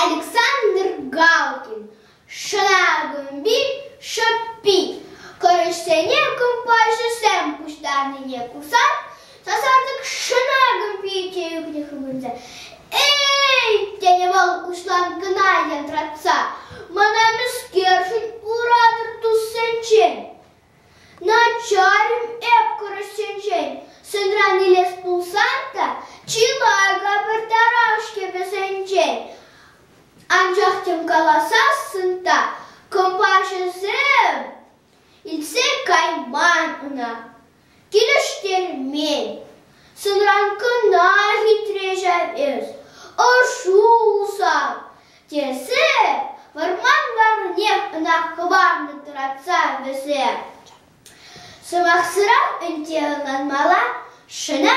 Александр Галкин Шӑна кӑмпи шӑппи кӑрӑҫсене кӑмпаҫӑсем пуҫтарнине курсан сасартӑк шӑна кӑмпи те ӳкнӗ хыпӑнса. «Эй!» тенӗ вӑл уҫланкӑна янтратса. «Мана мӗскершӗн уратӑр туссенчен? Начар-им эп кӑрӑҫсенчен? Сӑнран илес пулсан та чылай капӑртарах-ҫке вӗсенчен. Анчах тем каласассӑн та кӑмпаҫӑсем илсе кайман ӑна, килӗштермен. Сӑнран кӑна хитре ҫав эс, ӑшу усал, тесе вӑрман варнех ӑна хӑварнӑ тӑратса вӗсем. Сӑмахсӑрах ӗнтӗ ӑнланмалла, шӑна.